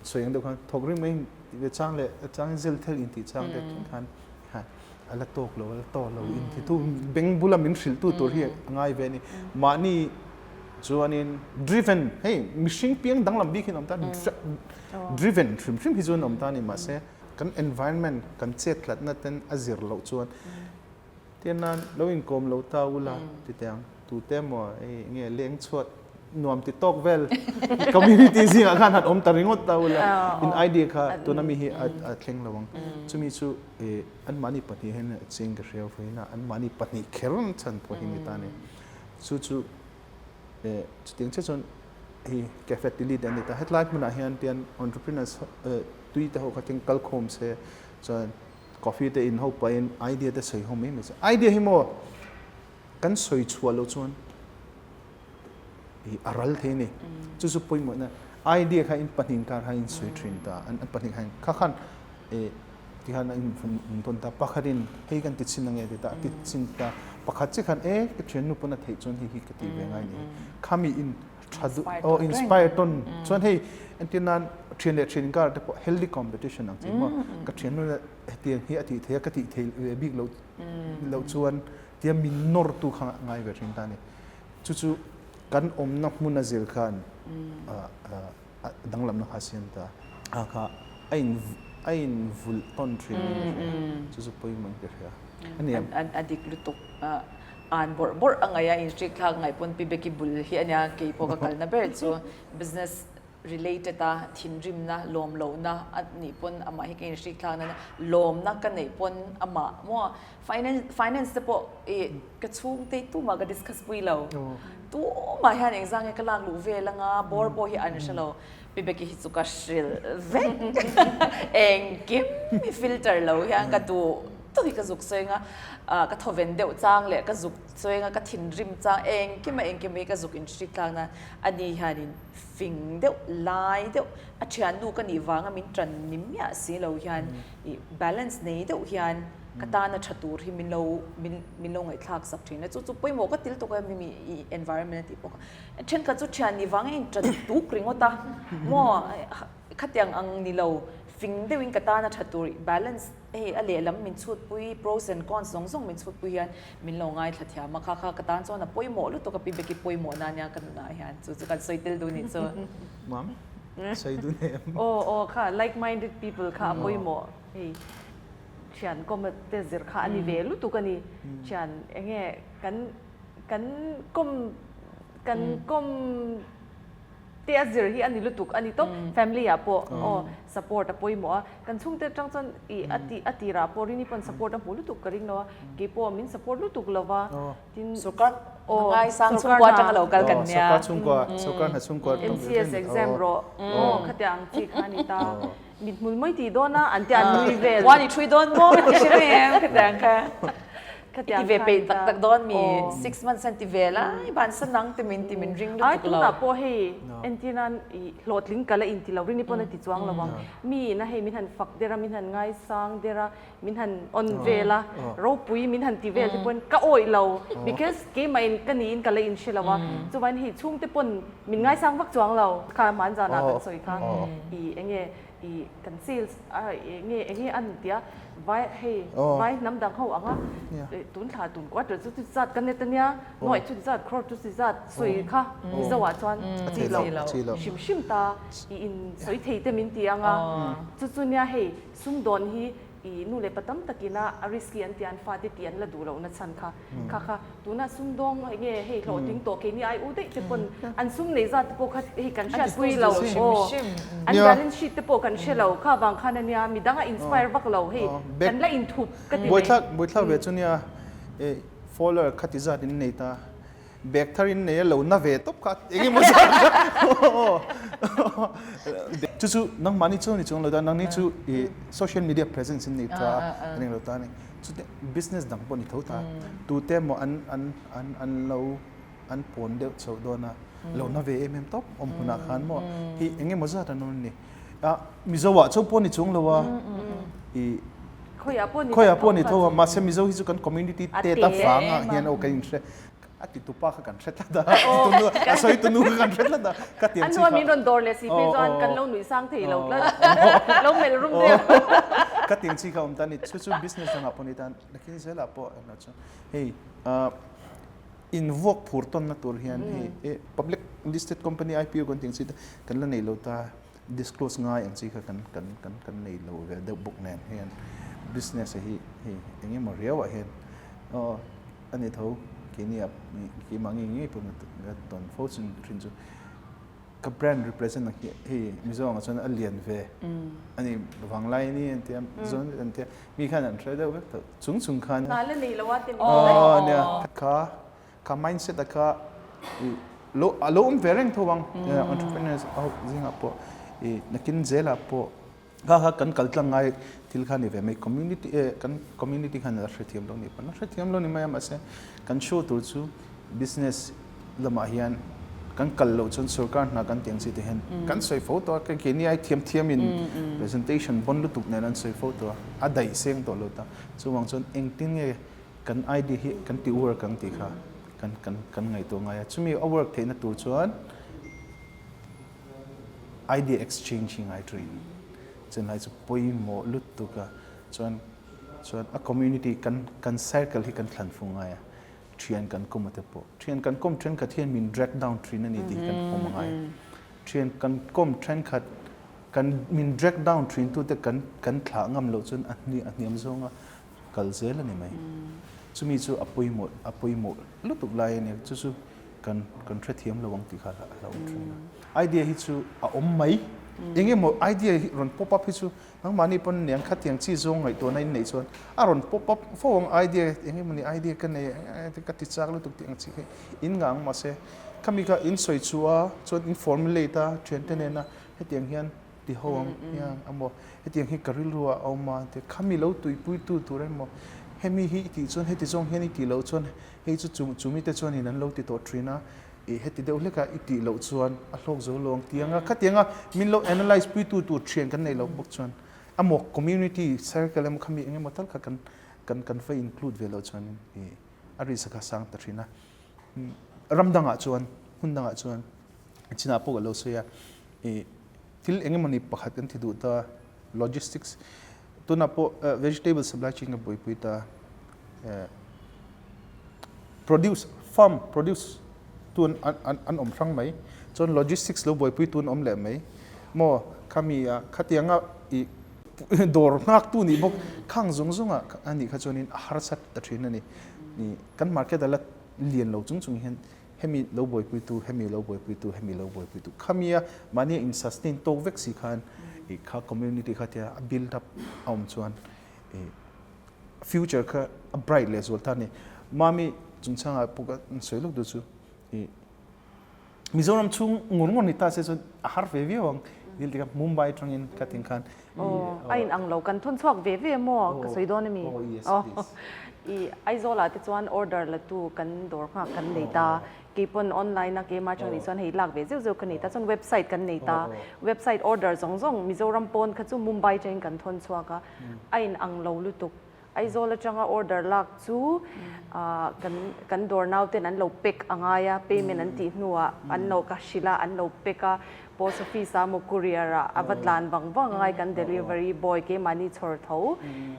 Sawi ang deuh khan thawk ring mai in tih ve chang leh a changin zel thel in tih chang te khan khan a la tawk lo a la tawk lo in ti tu beng bula min hrilh tu tur hi a ngai ve a ni. Mahni chuanin driven hei mihring piang danglam bik hi an awm ta driven hrim hrim hi chu an awm ta a ni mahse kan environment kan chet tlatna ten a zir loh chuan tian nan lo inkawm lo ta ula ti teh ang tute emaw hei enge leng chhuat. nuam ti tawk vel community zingah khan han awm ta ringawt ta ula in idea kha tuna mi hi a thleng lo ang. Chumi chu anmahni pahnih hian a ching ka hria vawiin a, anmahni pahnih kher chhan pawh hi ni ta a ni. Chu chu chutiang chiah chuan hei Cafe Tili te an ni ta. Hetlai hmunah hian tian entrepreneurs tui te ho kha keng kal khawm se chuan coffee te in ho pahin idea te sawi ho mai mai se. Idea hi maw kan sawi chhuah loh chuan i a ral thei a ni. Chu chu pawimawhna idea kha in pahnih inkar kha in sawi thin ta, an pahnih khan kha khan e tikhan a in tawn ta. Pakhatin hei kan ti chhin ange ti ta, a ti chhin ta. Pakhat chiah khan e ka thiannu pawn a theih chuan hei hi ka tih ve ngai ni. Khami in tha duh aw inspire tawn chuan hei entir nan thian leh thian inkar te pawh healthy competition ang chi maw ka thiannu hetiang hi a tih theih a ka tih theih ve bik loh loh chuan tia min nawr tu kha ngai ve thin ta a ni. Chu chu kan awmna hmun a zir khan a danglamna kha a siam ta. A kha a in a in vulh tawn thin in ka hria. Chu chu pawimawh in ka hria. A ni em? A dik lutuk. An bawrh bawrh a ngaih a, inhrik thlak ngaih pawn Pi Becky bul hi a nia keipawh ka kalna ber chu business related a thinrimna lawm lohna a nih pawn amah hi ka inhrik thlak nana lawmna ka neih pawn amah maw finance finance te pawh ih ka chhungte tumah ka discuss pui lo tumah hian engzah nge ka lak luh vel anga bawr pawh hi an hre lo Pi Becky hi chu ka hrilh vek engkim hi filter lo hian ka duh tawk hi ka zuk sawi anga ka thawven deuh chang leh ka zuk sawi anga ka thinrim chang engkim a engkim hi ka zuk inhrik thlak nan ani hianin fing deuh lai deuh a thiannu ka nih vanga min tan ni miah si lo hian ih balance nei deuh hian ka tana tha tur hi min lo min min lo ngaihthlak sak thin a chu chu pawimawh ka til tuk a mimi ih environment a tih pawh kha thenkhat chu thian nih vanga in tan tuk ringawt a maw khatiang ang ni lo fing deuhin ka tana tha tur balance Hei a lehlam min chhutpui, pros and cons zawng zawng min chhutpui hian min lo ngaithla thiam a, kha kha ka tan chuan a pawimawh lutuk a, Pi Becky pawimawh na nia ka nunah hian chu chu kan sawi tel dun nih chu. Mam, sawi dun em? Aw aw kha like minded people kha a pawimawh hei thian kawm te zir kha a ni ve lutuk a ni, thian enge kan kan kawm kan kawm te a zir hi a ni lutuk a ni tawp family ah pawh aw support a pawimawh a kan chhungte atang chuan ih a tih a tirah pawh Rini pawn support a hmu lutuk ka ring lo a kei pawh min support lutuk lo va tin Sorkar ngaisang chhungkua atanga lo kal kan nia sorkar chhungkua sorkar hna chhungkua MCS exam rawh aw khatiang ang chi kha a ni ta mithmul mai tih dawn a an te an nui vel Puan i thui dawn maw ka ti hre mai em khatiang kha I ti ve peih tak tak dawn mi 6 months an ti ve lai ban sa nang ti min ti min ring lutuk lo. Ai tunah pawh hei entir nan i hlawhtling kal a inti lo rini pawn a ti chuang lo ang. Mi ina hei min han fak der a min han ngaisang der a min han on vel a ropui min han ti vel te pawn ka awih lo because keimah in ka niin ka la in hre lo a chuvangin hei chhungte pawn min ngaisang vak chuang lo kha hmanzanah kan sawi kha i enge I kan sales a enge enge an tia vai hei vai hnam dang ho anga tun thla tun quarter chu ti zat kan net ania nuaih chu ti zat crore chu ti zat sawi kha Mizo ah chuan chi lo hrim hrim ta i in sawi thei te min ti anga chu chu nia hei sumdawn hi i nu leh pa tam takina a risky an tia an fate tih an la duh lohna chhan kha Kha kha tuna sumdawng enge hei hlawhtling tawh keini ai u daih te pawn an sum nei zat te pawh kha hei kan hriatpui lo aw an balance sheet te pawh kan hre lo kha vang khan ania midang a inspire vak lo hei kan la inthup ka ti mai. Buaithlak buaithlak ve chu nia follower kha ti zat in nei ta bag thar in nei a lo na ve tawp kha eng emaw zat kha chu chu nangmahni chu ni chuang lo ta nangni chu i social media presence in nei tha a ni lo ta a ni. Chutah business dang pawh ni tho ta, tute emaw an an an an lo an pawn deuh chhoh dawn a, lo na ve em em tawp awm hunah khan maw hi eng emaw zat an awm a ni. Ah Mizo ah chauh pawh ni chung lo a, ih Khawiah pawh ni khawiah pawh ni tho a, mahse Mizo hi chu kan community te ta vangah hian aw ka inhre A ti tupa kha kan hre tlat a, a ti tunu, a sawi tunu kha kan hre tlat a, ka tiang chi kha. A nuam in rawn dawr leh si phei chuan kan lo nuih sang thei lo tlat, lo melh rum deuh. Ka tiang chi kha awm ta a ni, chu chu business dangah pawh ni tan, nakin zelah pawh englo chu hei in vuak phur tawnna tur hian hei public listed company IPO kan tiang chi te kan la nei lo ta. Disclose ngai ang chi kha kan kan kan kan nei lo ve deuh bawk nen hian business hi hei eng emaw riau ah hian aw a ni tho. keini ah keimah ngei ngei pawh ka tawn fo chin thin chu ka brand represent ang hi hei Mizo angah chuan a lian ve a ni vanglai ni an tia Mizo an tia mi khan an hre deuh vek tawh chung chung khan Hna la nei lo a ti mi daih. Aw nia kha kha mindset a kha i lo a lo awm ve reng tho ang entrepreneurs ho zingah pawh i nakin zelah pawh Kha kha kan kal tlang ngai thil kha ni ve mai community eh kan community khan a hrethiam lo ni pawn a hrethiam lo ni mai a mahse kan show tur chu business lamah hian kan kal loh chuan sorkar hna kan tih ang chi te hian kan sawi fo tawh a kei keini ai thiam thiam in presentation bawn lutuk nen an sawi fo tawh a a daih seng tawh lo ta chuvang chuan engtin nge kan idea hi kan ti work ang tih kha kan kan kan ngaihtuah ngai a chumi a work theihna tur chuan Idea exchange hi ngai thin. Chennai chu pawimawh lutuk a, chuan chuan a community kan kan circle hi kan thlan fu ngai a, thian kan kawm a te pawh. Thian kan kawm thenkhat hian min drag down thin a ni tih hi kan pawm a ngai. Thian kan kawm thenkhat kan min drag down thin tute kan kan thlah ngam loh chuan a a hniam zawnga kal zel a ni mai. Chumi chu a pawimawh a pawimawh lutuk lai a ni. Chu chu kan kan hrethiam lo ang tih kha a lo awm thin a. Idea hi chu a awm mai. Eng emaw idea hi rawn pop up hi chu nangmahni pawn niang khatiang chi zawng ngaihtuahna in neih chuan a rawn pop up fo ang idea eng emaw ni idea ka nei ka ti chak lutuk tih ang chi hi in ngah ang mahse khami kha in sawi chu a chuan in formulate a thiante nena hetiang hian ti ho ang hian amaw hetiang hi ka rilru ah a awm a ti khami lo tuipuitu tur emaw hemi hi i tih chuan heti zawng hian i tih loh chuan hei chu chu chumi te chuanin an lo ti tawh thin a ih heti deuh hlek a i tih loh chuan a hlawk zo lo ang tiang a khatiang a min lo analyse puitu tur thian kan neih loh bawk chuan amaw community circle emaw khami eng emaw tal kha kan kan kan va include ve loh chuanin ih a risk kha sang ta thin a ram dangah chuan hmun dangah chuan chinah pawh ka lo sawi a ih Thil eng emawni pakhat kan ti duh ta, logistics, tunah pawh vegetable supply chain ka buaipui ta, produce, farm produce tu an an awm hrang mai, chuan logistics lo buaipui tu an awm leh mai, maw khami ah khatianga ih dawr nghak tu nih bawk khang zawng zawng ah a nih kha chuanin a harsat ta thin a ni, kan market a la lian lo chung chung hian Hemi lo buaipuitu, hemi lo buaipuitu, hemi lo buaipuitu khamia mahnia in sustain tawk vek si khan i kha community kha tia a build up a awm chuan i future kha a bright leh zual ta a ni. Mami chungchangah pawh ka sawi lawk duh chu i Mizoram chhung ngur ngur ni ta se chuan a har ve viau ang thil tikha Mumbai atangin ka tin khan Aw, a in ang lo kan thawn chhuak ve ve maw ka sawi dawn ami? Aw, yes please. I Aizawl ah te chuan order la tu kan dawr nghak kan nei ta, kei pawn online a keimah atang nih chuan hei lak ve zeuh zeuh ka nei ta, chuan website kan nei ta, website order zawng zawng Mizoram pawn kha chu Mumbai atangin kan thawn chhuak a, a in ang lo lutuk. Aizawl atanga order lak chu kan kan dawr nau ten an lo pack a ngai a, payment an tih hnuah an lo ka hrilh a, an lo pack a, post office ah maw courier ah a va tlan vang vang a ngai kan delivery boy keimahni chhawr tho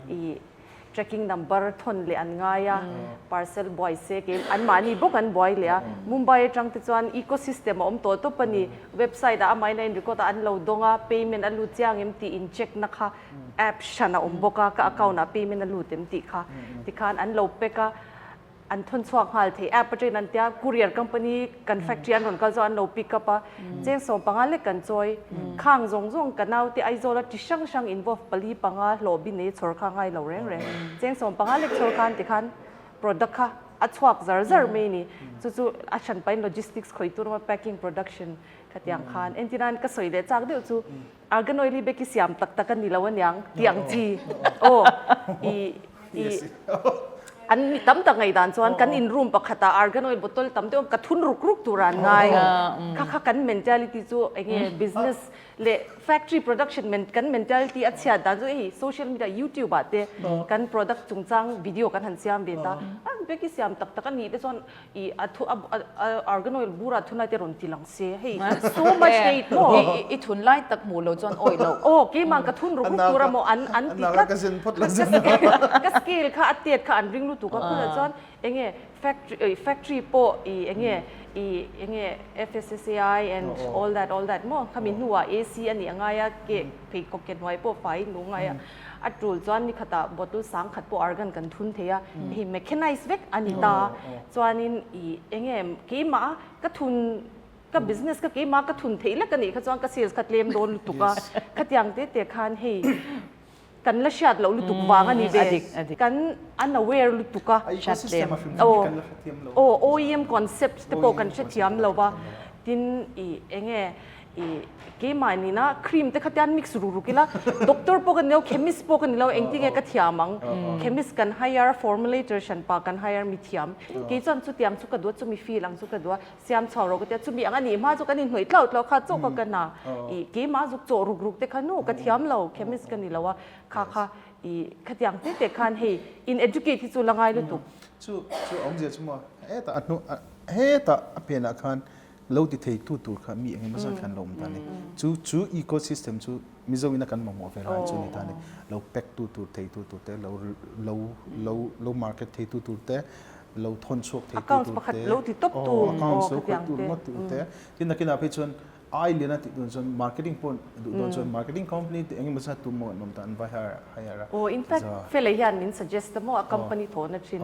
ih tracking number thawn leh an ngai a, parcel buai se kei anmahni bawk an buai leh a, Mumbai atang te chuan ecosystem a awm tawh tawp a ni, website ah amahin a in record a an lo dawng a, payment a lut chiang em tih in check na kha app hran a awm bawk a, ka account ah payment a lut em tih kha tikhan an lo pack a, an thawn chhuak nghal thei. App atangin an tia courier company kan factory an rawn kal zawh an lo pick up a, cheng 15 lek kan chawi. Khang zawng zawng ka naute Aizawl a ti hrang hrang involve pali panga hlawh bi nei chhawr kha ngai lo reng reng. Cheng 15 lek chhawr khan tikhan product kha a chhuak zar zar mai a ni. Chu chu a hran pahin logistics khawih tur a packing production khatiang khan. Entirnan ka sawi leh chak deuh chu Argan oil hi beki siam tak tak a ni lo aniang tih ang chi. Aw i i an mi tam tak ngaihdan chuan kan in room pakhatah argan oil bottle tam deuh ka thun ruk ruk tur an ngai. Kha kha kan mentality chu eng nge business leh factory production men kan mentality a chhiat dan chu hei social media youtube ah te kan product chungchang video kan han siam ve ta. A beki siam tak tak a nih te chuan I a thu a argan oil bur ah thun lai te rawn ti lang se hei so much hate maw. I thun lai tak hmuh lo chuan awih loh. Aw keimah ka thun ruk ruk tur a maw an an ti tlat. Ka zen phawt la zen. Ka scale kha a tet kha an ring lutuk. lutuk a, khutah chuan enge factory factory pawh i enge i enge FSSAI and all that all that maw khami hnuah AC a nih a ngai a, ke pheikhawk ke hnuai pawh fai nu ngai a, a tul chuan ni khatah bottle sang khat pawh argan kan thun thei a, hei mechanized vek a ni ta, chuanin i enge keimah ka thun ka business ka keimah ka thun theih lek a nih kha chuan ka sales kha tlem dawn lutuk a, khatiang te te khan hei kan la hriat loh lutuk vang a ni ve, kan unaware lutuk a, aw OEM concept te pawh kan hrethiam lo va, tin i enge i keimah nina cream te kha tian mix ruk ruk ila doctor pawh ka ni lo chemist pawh ka ni lo engtinge ka thiam ang chemist kan hire formulator hranpa kan hire mithiam kei chuan chutiang chu ka duh a chumi feel ang chu ka duh a Siam chho rawh ka tia, chumi ang a nih hma chu kan inhnawih tlauh tlauh kha chaw kha ka na i keimah zuk chaw ruk ruk te kha nu ka thiam lo, chemist ka ni lo a, kha kha i khatiang te te khan hei in educate hi chu la ngai lutuk. Chu chu a awmzia chu maw hetah a hnu hetah a pianah khan lo ti thei tu tur kha mi engemaw zat khan lo awm ta a ni. Chu chu ecosystem chu Mizo ina kan mamawh ve lai chu a ni ta a ni. Lo pack tu tur thei tu tur te, lo lo lo lo market thei tu tur te, lo thawn chhuak thei tu tur te, lo ti tawp tu, accounts lo khawih tur ngawt tur te. Tin nakinah phei chuan ai lian a tih dawn chuan marketing pawh duh dawn chuan marketing company te engemaw zat tu maw an awm ta an vai hire a. Aw in fact Fela hian min suggest a maw a company thawhna thin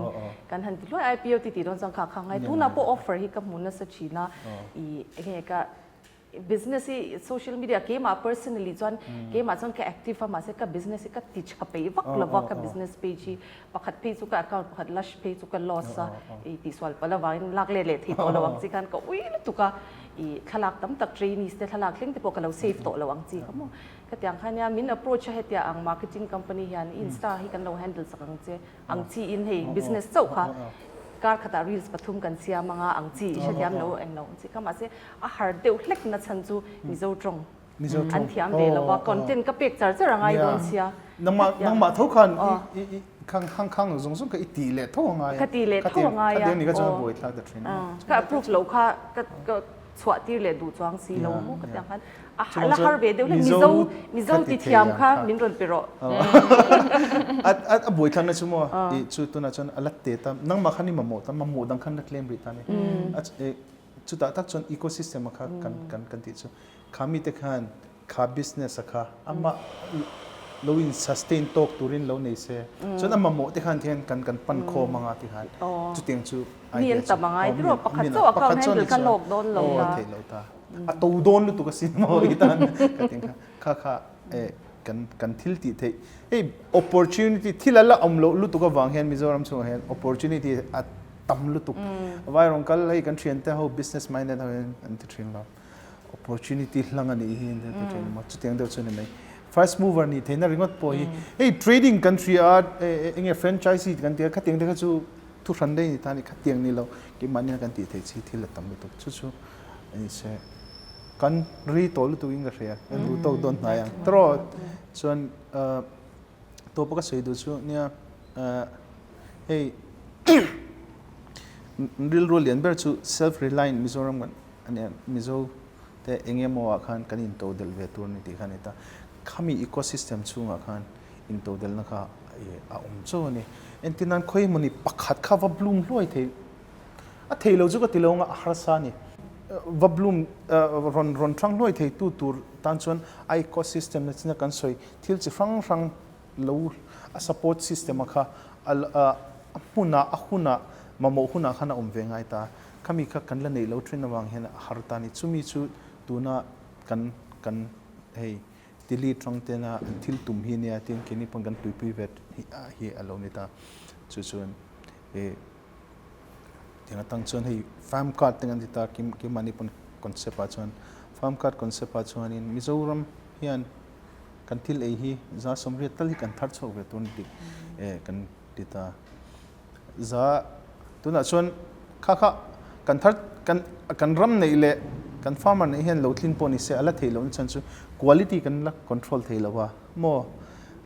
kan han ti hluai IPO ti tih dawn chuan kha kha ngai tunah pawh offer hi ka hmu nasa thin a i enge ka Business hi social media keimah personally chuan keimah chuan ka active a mahse ka business hi ka ti tha peih vak lo va ka business page hi pakhat phei chu ka account pakhat lush phei chu ka loss a i tihsual palh avangin lak let leh thei tawh lo ang chi khan ka ui lutuk a i thlalak tam tak trainees te thlalak thleng te pawh ka lo save tawh lo ang chi kha maw khatiang khan nia min approach a hetia ang marketing company hian insta hi kan lo handle sak ang che Ang chi in hei business chauh kha kar khatah reels pathum kan siam anga ang chi i hrethiam lo eng lo ang chi kha mahse a har deuh hlek na chhan chu Mizo tawng an thiam ve lo va content ka pek char char a ngai dawn sia. Nangmah nangmah tho khan i i khang khang khang zawng zawng kha i tih leh tho a ngai a. Ka tih leh tho a ngai a. Khatiang ni kha chuan a buai thlak ta thin. Ka approve lo kha ka ka chhuah tir leh duh chuang si lo maw ka tiang khan a la har ve deuh hlek Mizo Mizo ti thiam kha min rawn pe rawh. A buai thlakna chu maw i chu tunah chuan a la te ta nangmah khan i mamawh ta mamawh dang khan la tlem rih ta a ni. Chutah tak chuan ecosystem a kha kan kan kan tih chu kha mite khan kha business a kha amah lo in sustain tawk turin lo nei se chuan a mamawh te khan thian kan kan pan khawm anga ti khan chutiang chu mi an tam angai tiraw pakhat chauh account handle kha lawk dawn lo ta theih lo ta a to dawn lutuk asin maw i tan ka ting kha kha kha e kan kan thil tih theih hei opportunity thil a la awm loh lutuk avang hian Mizoram chhungah hian opportunity a tam lutuk vai rawng kal hei kan thiante ho business minded ho hian an ti thin lo Opportunity hlang a nih hi an ti thin maw? Chutiang deuh chu a ni mai. First mover nih theihna ringawt pawh hi hei trading kan hria a, enge franchisee kan ti a, khatiang te kha chu thu hran daih a ni ta a ni, khatiang ni lo keimahni kan tih theih chi thil a tam lutuk. Chu chu a ni se kan ri tawh lutuk in ka hria, kan duh tawk dawn hnai ang. Tawh chuan tawpa ka sawi duh chu nia hei rilru lian ber chu self reliant Mizoram kan A nia, Mizo te eng emaw ah khan kan intodelh ve tur a ni tih kha a ni ta. Khami ecosystem chhungah khan intodelhna kha a awm chauh a ni. Entir nan khawi emawni pakhat kha va bloom hluai thei, a thei lo chu ka ti lo anga a harsa a ni. Va bloom rawn rawn hrang hluai thei tu tur tan chuan a ecosystem na china kan sawi thil chi hrang hrang lo a support system a kha a hmunah a hunah mamawh hunah khan a awm ve ngai ta. Khami kha kan la neih lo thin avang hian a har ta a ni. Chumi chu tuna kan kan hei tili tang tena an thil tum hi nia tin keini pawn kan tuipui ve hi a lo ni ta. Chu chuan e tiang atang chuan hei farm card te kan ti ta kim keimahni pawn concept ah chuan farm card concept ah chuanin Mizoram hian kan thil ei hi 180 tal hi kan thar chhuak ve tur a ni tih e kan ti ta. Za, tunah chuan kha kha kan thar kan kan ram neih leh kan farmer neih hian lo tlin pawh ni se a la theih lohna chhan chu quality kan la control thei lo a maw?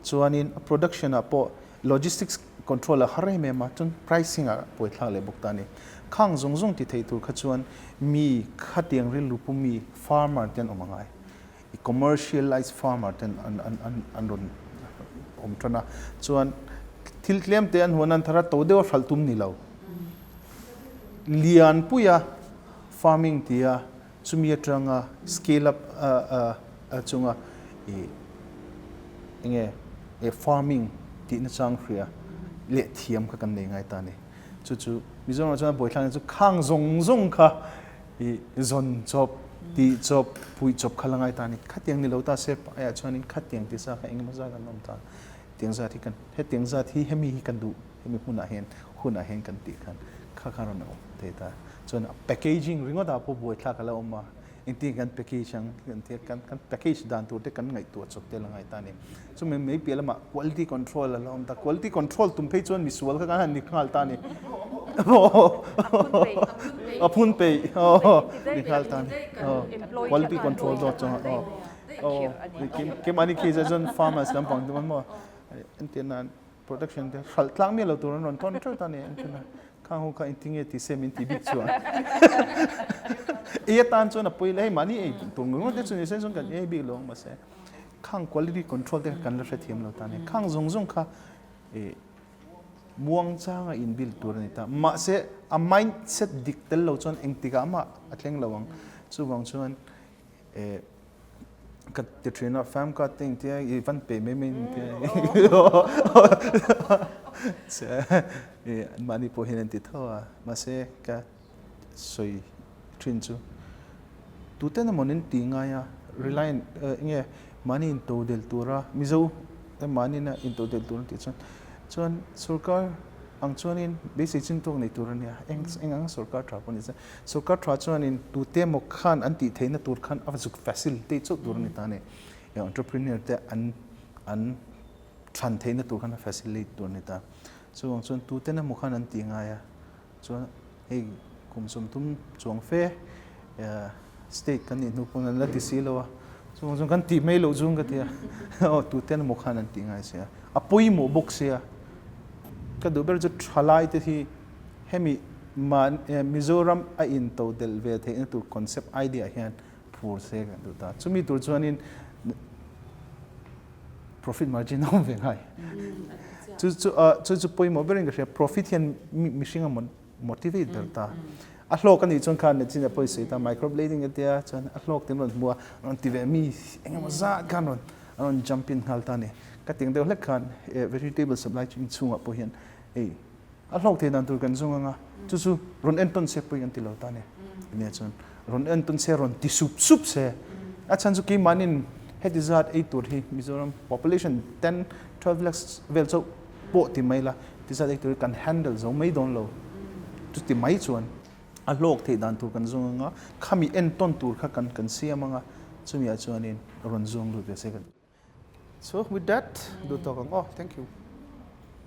Chuanin a production ah pawh logistics control a har em em a, chuan pricing ah buaithlak leh bawk ta a ni. Khang zawng zawng ti thei tur kha chuan mi khatiang rilru pu mi farmer te an awm a ngai. I commercialize farmer ten an an an an rawn awm tan a, chuan. Thil tlem te an huan an thar a, to deuha hralh tum ni lo. Lianpuia farming tia chumi atanga scale up chunga ih enge farming tih nachang hria leh thiam kha kan nei ngai ta a ni. Chu chu Mizoramah chuan a buaithlak chu khang zawng zawng kha ih zawn chawp, tih chawp, puih chawp kha la ngai ta a ni. Khatiang ni lo ta se aiah chuanin khatiang ti sa kha engemaw zat an awm ta. Tiang zat hi kan hetiang zat hi hemi hi kan duh hemi hmunah hian hunah hian kan tih khan kha kha rawn awm thei ta. Chuan a packaging ringawt ah pawh buaithlak a la awm a, engtin kan package ang kan tia kan kan package dan tur te kan ngaihtuah chawp te la ngai ta a ni. Chumi mai piah lamah quality control a la awm ta, quality control tum phei chuan misual kha kan han ni nghal ta a ni. A phun peih ni nghal ta a ni. Quality control zawk chuan aw. Aw keimahni khi zet chuan farmers lampang te maw entir nan production te hralh tlang miah lo tur an rawn tawn teuh ta a ni entir nan khang ho kha engtin nge ti se min ti bik chuan ei atan chuan a pawi le hei mahni ei tur ngawt te chu ni se chuan kan ei bik lo ang mahse khang quality control te kha kan la hrethiam lo ta a ni khang zawng zawng kha ih muangchanga in build tur a ni ta mahse a mindset dik tel lo chuan engtikah mah a thleng lo ang chuvang chuan Eh ka ti thin a fam card te engtia i van pe mai mai engtia eh mahni pawh hian an ti tho a mahse ka sawi thin chu tuten emaw nin tih ngai a reliant enge mahni intodel tura Mizo mahni ina intodel tur an tih chuan chuan sorkar ang chuanin beisei chin tawk nei tur a nia eng eng ang sorkar tha pawh ni se Sorkar tha chuanin tute emaw khan an tih theihna tur khan a zuk facilitate chauh tur a ni ta a ni. Entrepreneur te an an thlan theihna tur khan a facilitate tur a ni ta. Chuvang chuan tuten emaw khan an tih ngai a, chuan hei kum 30 chuang fe state kan nih hnu pawn an la ti si lo a, chuvang chuan kan tih mai loh chu ka ti a, aw tuten emaw khan an tih ngai sia, a pawimawh bawk sia. Ka duh ber chu thalai te hi Hemi Mizoram a intodelh ve theihna tur concept idea hian phur se kan duh ta. Chumi tur chuanin profit margin a awm ve ngai. Chu chu chu chu pawimawh berin ka hria. Profit hian mihring a motivate ber ta. A hlawk a nih chuan khan nachin a pawisawi ta microblading a tia chuan a hlawk te an rawn hmu a, rawn ti ve mi engemaw zat khan rawn an rawn jump in nghal ta a ni. Ka ti ang deuh hlek khan vegetable supply chain chhungah pawh hian hei A hlawk thei dan tur kan zawng anga chu chu rawn entawn se pawhin an ti lo ta a ni. Nia chuan rawn entawn se rawn ti sup sup se. A chhan chu keimahnin heti zat ei tur hi Mizoram population 10, 12 lakhs vel chauh pawh ti mai la ti zat ei tur hi kan handle zo mai dawn lo. Chuti mai chuan a hlawk thei dan tur kan zawng anga khami entawn tur kha kan kan siam anga chumi ah chuanin rawn zawng lut ve se ka duh. So with that duh tawk ang aw. Thank you.